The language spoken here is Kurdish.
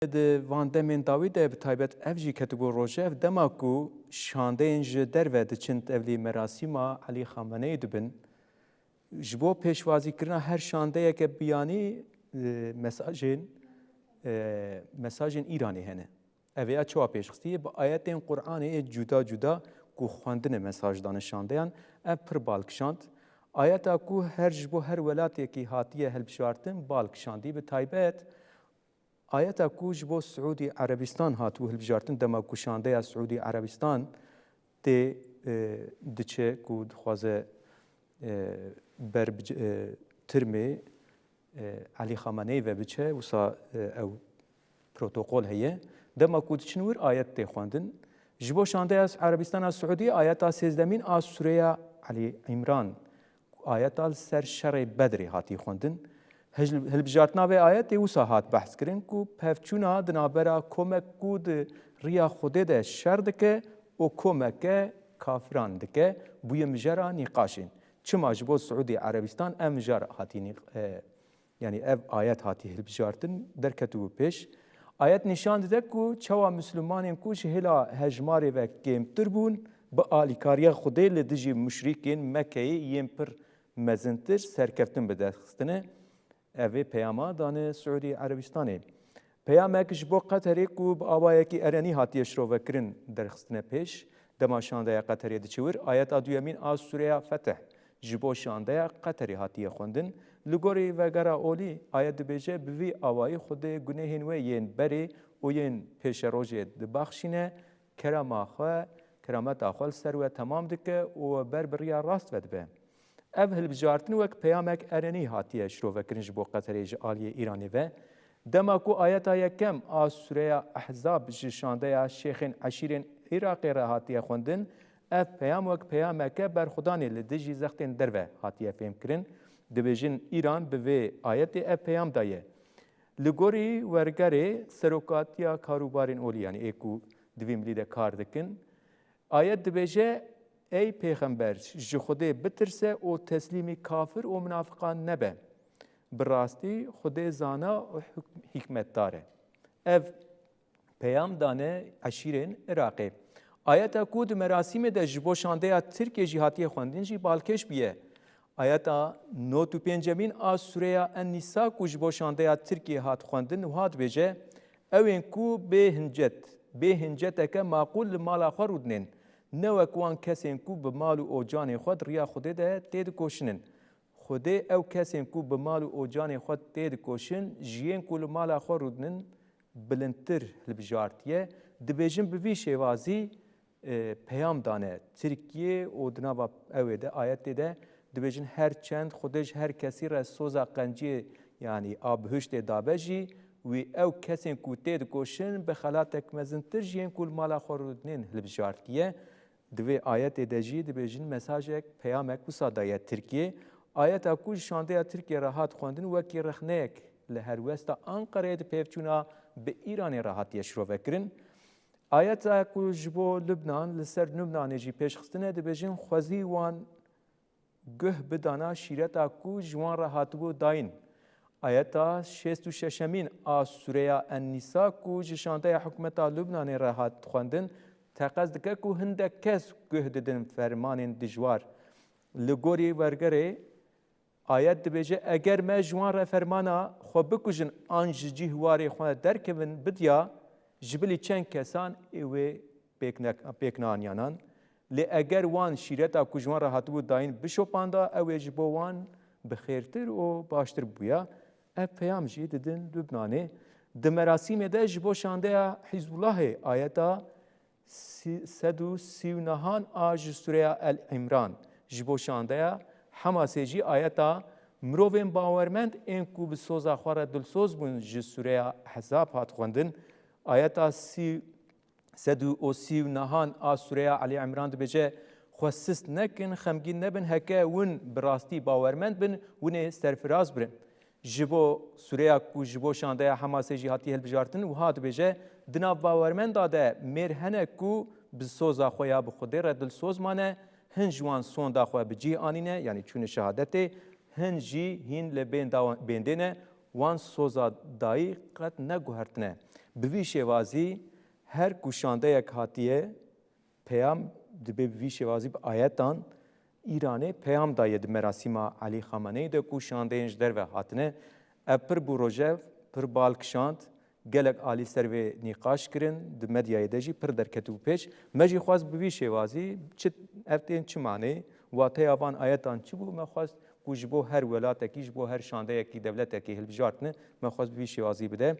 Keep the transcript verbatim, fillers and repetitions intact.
Di van demên dawî de bi taybet ev jî ketibû rojev, dema ku şandeyên ji derve diçin tevlî merasîma Elî Xameneyî dibin, ji bo pêşwazîkirina her şandeyeke biyanî, e, mesajên, e, mesajên Îranê hene. Ev ê ya çawa pêşxistî? Bi ayetên Qur'anê ê cuda cuda ku xwendine mesaj dane şandeyan, ev pir bal kişand. Ayeta ku her ji bo her welatekî hatiye hilbijartin, bal kişandî. Bi taybet ayeta ku ji bo Siûdî Erebistan hatibû hilbijartin, dema ku şandeya Siûdî Erebistan tê, e, diçe ku dixwaze, e, ber bi c-, e, tirmê, e, Elî Xameneyî ve biçe, wisa, e, ew protokol heye. Dema ku diçin wir ayet tê xwendin. Ji bo şandeya Erebistana Siûdî ayeta sêzdemîn a sûreya Elî Îmran, ayeta li ser şerê Bedrê hatî xwendin. Hij-, hilbijartina vê ayetê wisa hat behs kirin ku pevçûna di navbera komek ku di riya Xwedê de şer dike û komeke kafiran dike, bûye mijara nîqaşên. Çima ji bo Siûdî Erebistan ev mijar hatî nîq-, e, yanî ev ayet hatî hilbijartin, derketibû pêş. Ayet nîşan dide ku çawa Mislimanên ku ji hêla hejmarê ve kêmtir bûn, bi alîkariya Xwedê li dijî muşrîkên Mekkeyê yên pir mezintir serkeftin bi dest xistine. Ev ê peyama dane Siûdî Erebistanê. Peyamek ji bo Qeterê ku bi awayekî erenî hatiye şirovekirin derxistine pêş. Dema şandeya Qeterê diçe wir, ayeta duyemîn a sûreya Fetih ji bo şandeya Qeterê hatiye xwendin. Li gorî vegera olî, ayet dibêje, bi vî awayî Xwedê gunehên we yên berê û yên pêşerojê dibaxşîne, kerema xwe, kerameta xwe li ser we temam dike û we ber bi riya rast ve dibe. Ev hilbijartin wek peyamek erenî hatiye şirovekirin ji bo Qeterê ji aliyê Îranê ve. Dema ku ayeta yekem a sûreya Ehzab ji şandeya şêxên eşîrên Iraqê re hatiye xwendin, ev peyam wek peyameke berxwedanê li dijî zextên derve hatiye fêhmkirin. Dibêjin Îran bi vê ayetê ev peyam daye. Li gorî wergerê Serokatiya Karûbarên Olî, yanî ê ku di vî milî de kar dikin, ayet dibêje, Ey pêxember, ji Xwedê bitirse û teslîmî kafir û minafiqan nebe. Bi rastî Xwedê zana û huk-, hikmetdar e. Ev peyam dane eşîrên Iraqê. Ayeta ku di merasîmê de ji bo şandeya Tirkiyê jî hatiye xwendin jî balkêş bûye. Ayeta nod û pêncemîn a sûreya En-Nîsa ku ji bo şandeya Tirkiyê hat xwendin, wiha dibêje, Ew ên ku bê hincet, bê hinceteke maqûl li mala xwe rûdinên, ne wek wan kesên ku bi mal û ocanê xwe di riya Xwedê de têdikoşin in. Xwedê ew kesên ku bi mal û ocanê xwe têdikoşin, ji yên ku li mala xwe rûdinin, bilindtir hilbijartiye. Dibêjin bi vî şêwazî, e, peyam dane Tirkiyê û di nava ew ê de, ayetê de dibêjin, her çend Xwedê ji her kesî re soza qenciyê, yanî a bihiştê dabe jî, wî ew kesên ku têdikoşin bi xelatek mezintir ji yên ku li mala xwe rûdinên hilbijartiye. Di vê ayetê de jî dibêjin mesajek, peyamek wisa daye Tirkiyê. Ayeta ku ji şandeya Tirkiyê re hat xwendin wekî rexneyek li helwesta Anqereyê di pêvçûna bi Îranê re hatiye şirovekirin. Ayeta ku ji bo Lubnan, li ser Lubnanê jî pêş xistine, dibêjin xwezî wan guh bidana şîreta ku ji wan re hatibû dayîn. Ayeta şêst û şeşemîn a sûreya En-Nîsa ku ji şandeya hikûmeta Lubnanê re hat xwendin, teqez dike ku hindek kes guh didin fermanên dijwar. Li gorî wergerê, ayet dibêje, Eger me ji wan re fermana xwe bikujin an ji cih warê xwe derkevin bidiya, ji bilî çend kesan ê wê pêk ne-, pêk neaniyanan. Lê eger wan şîreta ku ji wan re hatibû dayîn bişopanda, ew ê ji bo wan bi xêrtir û baştir bûya. Ev peyam jî didin Lubnanê. Di merasîmê de ji bo şandeya Hîzbullahê ayeta sî-, sed û sî û nehan a ji sûreya El Îmran, ji bo şandeya Hamasê jî ayeta mirovên bawermend ên ku bi soza xwe re dilsoz bûn ji sûreya Ehzab hat xwendin. Ayeta sî, sed û sî û nehan a sûreya Elî Îmran dibêje, Xwe sist nekin, xemgîn nebin, heke win bi rastî bawermend bin, win ê serfiraz birin. Ji bo sûreya ku ji bo şandeya Hamasê jî hatiye hilbijartin, wiha dibêje, Di nav bawermenda de mêr hene ku bi soza xwe ya bi Xwedê re dilsoz mane, hin ji wan sonda xwe bi cih anîne, yanî çûne şehadetê, hin jî hîn li bênda-, bêndê ne, wan soza dayî qet neguhertine. Bi vî şêwazî her ku şandeyek hatiye, peyam dibe bi vî şêwazî bi ayetan Îranê peyam daye di merasîma Elî Xameneyî de ku şandeyên ji derve hatine. Ev pir bû rojev, pir bal kişand, gelek alî ser vê nîqaş kirin, di medyayê de jî pir derketibû pêş. Me jî xwest bi vî şêwazî çi ev tên çi manê, wateya van ayetan çi bû, me xwest ku ji bo her welatekî, ji bo her şandeyekî, dewletekî hilbijartine, me xwest bi vî şêwazî bide.